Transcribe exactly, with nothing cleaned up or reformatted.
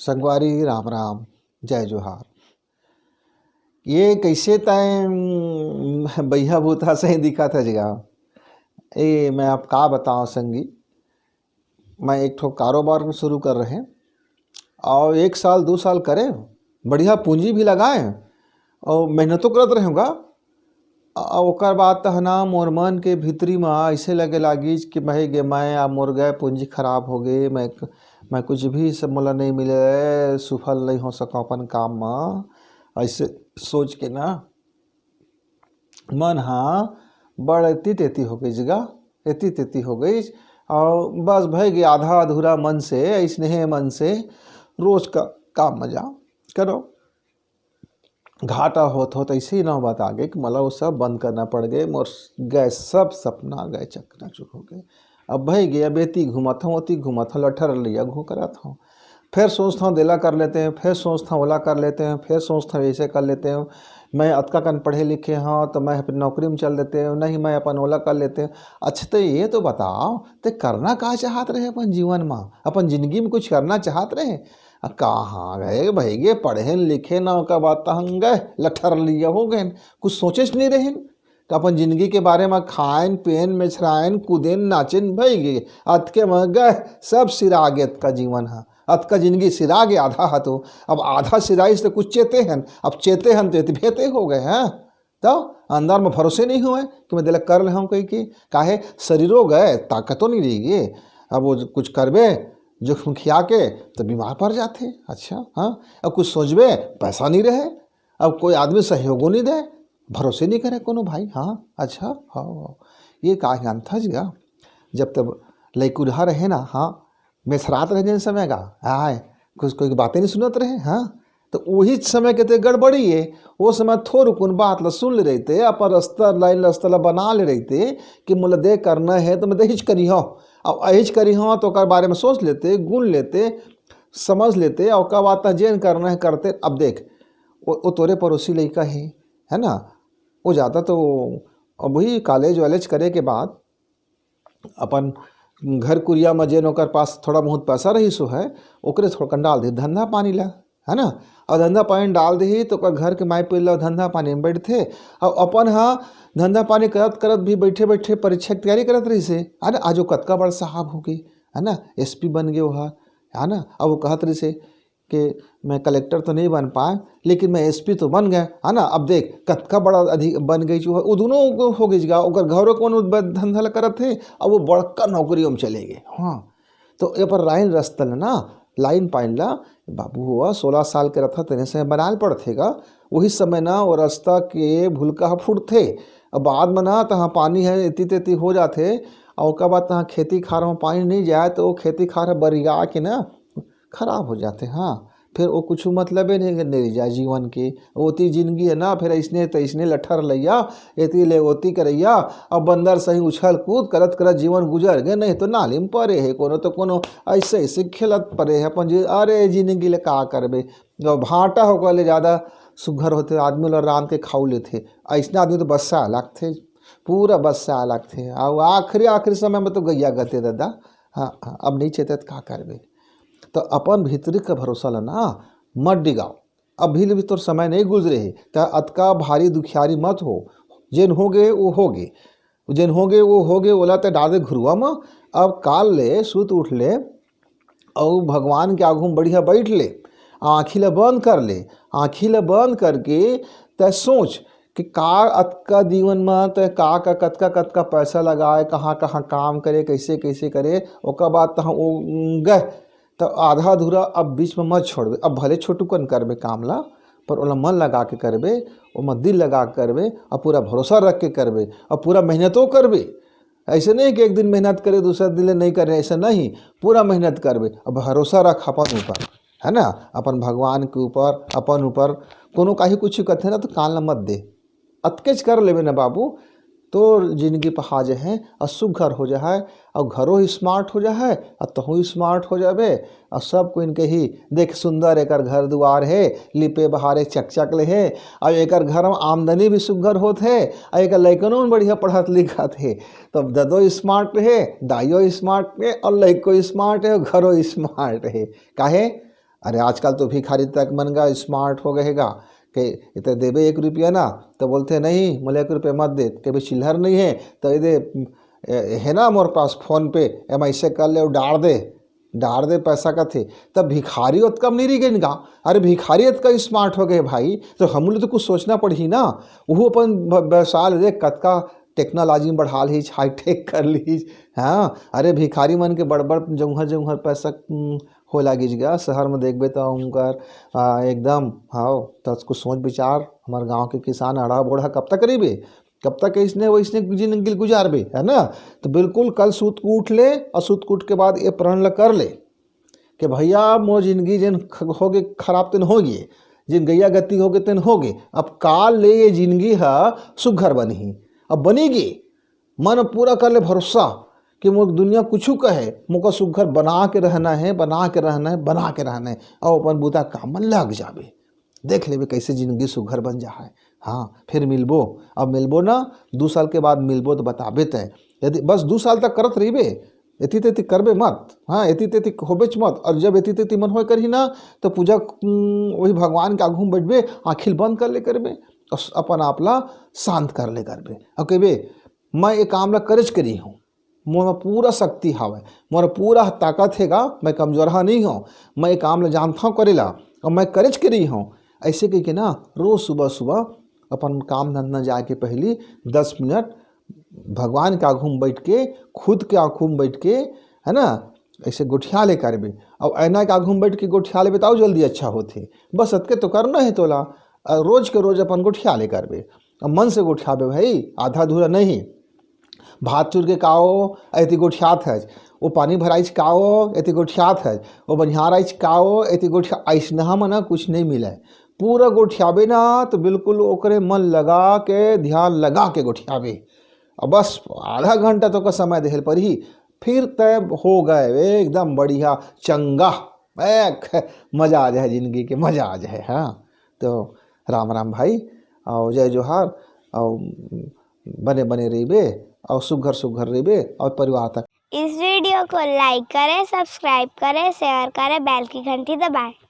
संगवारी राम राम, जय जोहार। ये कैसे तय बइहा भूता सही दिखत है जगा। ए, मैं आप का बताओ संगी, मैं एक ठो कारोबार शुरू कर रहे और एक साल दो साल करे, बढ़िया पूंजी भी लगाए और मेहनतों करत रहूँगा। आ ओकर बाद तहना मोर मन के भीतरी म अइसे लगे लागिस कि भाई गे, मैं आ मोर गए पूंजी खराब हो गए, मैं मैं कुछ भी सब मोला नहीं मिले, सुफल नहीं हो सको अपन काम म। ऐसे सोच के ना मन हा बड़ एती तेती हो गई जगा, एती तेती हो गई। और बस भाई गे आधा अधूरा मन से, ऐसने मन से रोज का काम म जाओ करो। घाटा होत होत ऐसे ही नौबत आ गए कि मला वो सब बंद करना पड़ गए। मोर गए सब सपना गए, चकनाचूर हो गए। अब भाई गे, अब एती घूमत हूँ, ओती घूमत हूँ, लठर लिया घू करत हूँ। फिर सोचता हूँ देला कर लेते हैं, फिर सोचता हूँ ओला कर लेते हैं, फिर सोचता हूँ ऐसे कर लेते हैं। मैं अतका कन पढ़े लिखे हूँ तो मैं अपन नौकरी में चल देते हूँ, नहीं मैं अपन ओला कर लेते हूँ। अच्छा तो ये तो बताओ, ते करना का चाहत रहे अपन जीवन में, अपन जिंदगी में कुछ करना चाहत रहे? आ, कहाँ गए भाई गे, पढ़े लिखे ना का बात हम गए लठर लिया हो गए, कुछ सोचे नहीं रहे कि अपन जिंदगी के बारे में खाएन पियन मेछराएन कूदेन नाचेन भाई गे, अतके में गए सब सिरा गे, अतका जीवन है, अतका जिंदगी सिरा गे आधा हा तो। अब आधा सिराइस तो कुछ चेते हन, अब चेते हन तो इतभेते हो गए हैं। तो अंदर में भरोसे नहीं हुए कि मैं दिलक कर ले हूँ कही कि काहे शरीरो गए, ताकतो नहीं रही गे। अब वो कुछ करबे जोखिम खिया के तो बीमार पड़ जाते। अच्छा, हाँ, अब कुछ सोचबे, पैसा नहीं रहे, अब कोई आदमी सहयोगो नहीं दे, भरोसे नहीं करे कोनो भाई। हाँ, अच्छा, हाँ, हाँ। ये का ज्ञान था जी का? जब तब लइकुरहा रहे ना, हाँ, मेसरात रहे जिन समय का, आय, कुछ कोई बातें नहीं सुनत रहे, हाँ। तो वही समय के ते गड़बड़ी है, वो समय थोड़कुन बात ला सुन ले रहते, अपन रास्ता लाइन रास्ता ला बना ले रहते कि मोला दे करना है तो मैं दहिज करी हो। अब अहिज करी हो तो ओकर बारे में सोच लेते, गुन लेते, समझ लेते, और ओकर बाद तक जेन करना है करते। अब देख, वो, वो तोरे पड़ोसी लइका है, है ना? वो जाता तो अब वही कॉलेज वॉलेज करे के बाद अपन घर कुरिया में जेन ओकर पास थोड़ा बहुत पैसा रही सो है, ओकरे थोड़ा कन डाल दे धंधा पानी ला, है ना? और धंधा पानी डाल दे तो ओकर घर के माई पीला धंधा पानी में बैठते। और अपन हाँ धंधा पानी करत करत भी बैठे बैठे परीक्षा की तैयारी करत रही से, है ना? आज वो कतका बड़ साहब हो गए, है ना? एसपी बन गए वो, है ना? अब वो कहत रही से कि मैं कलेक्टर तो नहीं बन पाए, लेकिन मैं एसपी तो बन गए, है ना? अब देख कतका बड़ा अधिक बन गई चूहा, वो दोनों को हो गई जगह, ओकर घरों कौन उद-, धंधा ला करत थे, अब वो बड़का नौकरियों में चले गए। हाँ, तो ये पर लाइन रस्ता ला ना, लाइन पाइन ला, बाबू हुआ सोलह साल के रथा तेने से बनाल पड़थेगा। वही समय ना वो रास्ता के भुलका ह फूटथे। अब बाद में ना तहाँ पानी है इतनी तेती हो जाथे, और ओकर बाद तहाँ खेती खार में पानी नहीं जाए तो वो खेती खार ह बरिया के ना खराब हो जाते। हाँ, फिर वो कुछ मतलब ही नहीं, नहीं रह जाए जीवन के। ओती जिंदगी है ना, फिर इसने तो इसने लठर लैया, एती ले ओती करैया। अब बंदर सही उछल कूद करत करत जीवन गुजर गए, नहीं तो नाली में पड़े है कोनो तो कोनो, ऐसे ऐसे खेलत पड़े है अपन जी। अरे जिंदगी ले का करबे, जो भाटा होकर ले ज़्यादा सुघर होते आदमी ला रांध के खाऊ लेते। ऐसने आदमी तो बस्सा लगते, पूरा बस्सा लगते। और आखिरी आखिरी समय में तो गैया गते दादा। हाँ, हाँ, अब नहीं चेते तो का करबे। तो अपन भीतरी का भरोसा ला ना मत डिगाओ। अभी ले भी तोर समय नहीं गुजरे हे, त अतका भारी दुखियारी मत हो। जेन हो गए वो हो गए, जेन हो गए वो हो गए, ओला ते डाल दे घुरुआ म। अब काल ले सुत उठ ले, अउ भगवान के आगू में बढ़िया बैठ ले, आँखी ला बंद कर ले। आँखी ला बंद करके तै सोच कि का अतका जीवन म तै का का कतका कतका पैसा लगाए, कहाँ कहाँ काम करे, कैसे कैसे करे, ओकर बाद तहाँ वो गए। तो आधा अधूरा अब बीच में मत छोड़बे। अब भले छोटुकन करबे काम ला, पर ओला मन लगा के करबे, ओमा दिल लगा के करबे, और पूरा भरोसा रख के करबे, और पूरा मेहनतो करबे। ऐसे नहीं कि एक दिन मेहनत करे, दूसरा दिन ले नहीं करे, ऐसा नहीं। पूरा मेहनत करबे, अब भरोसा रख अपन ऊपर, है ना, अपन भगवान के ऊपर, अपन ऊपर। कोनो काही कुछ कथे ना तो कान ला मत दे, अतकेच कर लेबे ना बाबू, तोर जिंदगी पहा जाहे, और सुघर हो जाहे, और घरो ही स्मार्ट हो जाहे, और तहूँ स्मार्ट हो जाबे। और सब कोई इनके ही देख, सुंदर एकर घर दुआर है, लिपे बहारे चकचक ले है, और एकर घर में आमदनी भी सुघर होत है, और एकर लइकनो में बढ़िया पढ़त लिखत है। तो ददो स्मार्ट है, दाइयो स्मार्ट है, और लइको स्मार्ट है, और घरो स्मार्ट है। काहे? अरे आजकल तो भिखारी तक मन गा स्मार्ट हो गए गा, के इते देबे एक रुपया ना, तो बोलते नहीं, मोला एक रुपया मत दे, कभी चिल्लर नहीं है, तो ये दे, ए, है ना मोर पास फोन पे, एम ऐसे कर ले और डाल दे, डाल दे पैसा कथे। तब भिखारी ओतका नहीं रह गए गा। अरे भिखारी ओतका स्मार्ट हो गए भाई, तो हम लोग तो कुछ सोचना पड़ी ना। वो अपन ब- व्यवसाय ले देख, कतका टेक्नोलॉजी में बढ़ा लीज, हाईटेक कर लीज। हाँ, अरे भिखारी मन के बड़ बड़ जौहर जौहर पैसा, हम्म, हो लागिज गा। शहर में देखबे तो उनकर, आ, एकदम, हाँ, तो कुछ सोच विचार। हमारे गांव के किसान अड़ा बोढ़ा कब तक रहिबे, कब तक इसने वैसने जिंदगी गुजारबे, है ना? तो बिल्कुल कल सूत के उठ ले, और सूत के उठ के बाद ये प्रण ल कर ले कि भैया, मोर जिंदगी जिन ख- होगे खराब, तेन होगे, जिन गैया गति होगे, तेन होगे। अब काल ले ये जिंदगी ह सुघर बनही। अब बनेगी, मन पूरा कर ले भरोसा कि मोर दुनिया कुछू कहे, मोका सुघर बना के रहना है, बना के रहना है, बना के रहना है। और अपन बूता काम में लग जाबे, देख लेबे कैसे जिंदगी सुघर बन जा है। हाँ, फिर मिलबो। अब मिलबो ना, दू साल के बाद मिलबो तो बताबे तय। यदि बस दू साल तक करत रहिबे, एती तेती करबे मत। हाँ, एती तेती होबेच मत। और जब एती तेती मन होए करही ना, तो पूजा, उम, वही भगवान के आगू में बैठबे, आँखिल बंद कर ले करबे, और अपन आप ला शांत कर ले करबे, और कहबे, मैं ये काम ला करेच करी हूँ, मोर में पूरा शक्ति हावय, मोर पूरा ताकत हे गा, मैं कमजोरहा नहीं हूँ, मैं ये काम ला जानता हूँ करे ला, और मैं करेच करी हूँ। ऐसे कह के ना, रोज सुबह सुबह अपन काम धंधा जाए के पहली दस मिनट भगवान के आगू में बैठ के, खुद के आगू में बैठ के, है ना, ऐसे गोठिया ले करबे। अब ऐना के आगू में बैठ के गोठिया लेबे, तो जल्दी अच्छा होथे। बस अतके तो करना है तोला। अ, रोज के रोज अपन गोठिया ले करबे। अब मन से गोठियाबे भाई, आधा अधूरा नहीं। भात चुर के काओ, एती गोठियात है। वो पानी भराइच काओ, एती गोठियात है। वो बनिहार आइच काओ, एती गोठिया, ऐसनहा मना कुछ नहीं मिले। पूरा गोठियाबे ना, तो बिल्कुल ओकरे मन लगा के, ध्यान लगा के गोठियाबे। अब बस आधा घंटा तो का समय देहल पर ही, फिर तय हो गए एकदम बढ़िया चंगा। ए, मजा आ जाए जिंदगी के, मजा आ जाए। हाँ, तो राम राम भाई, और जय जोहार, और बने बने रहिबे, और सुघर सुघर रहिबे, और परिवार तक। इस वीडियो को लाइक करें, सब्सक्राइब करें, शेयर करें, बेल की घंटी दबाएं।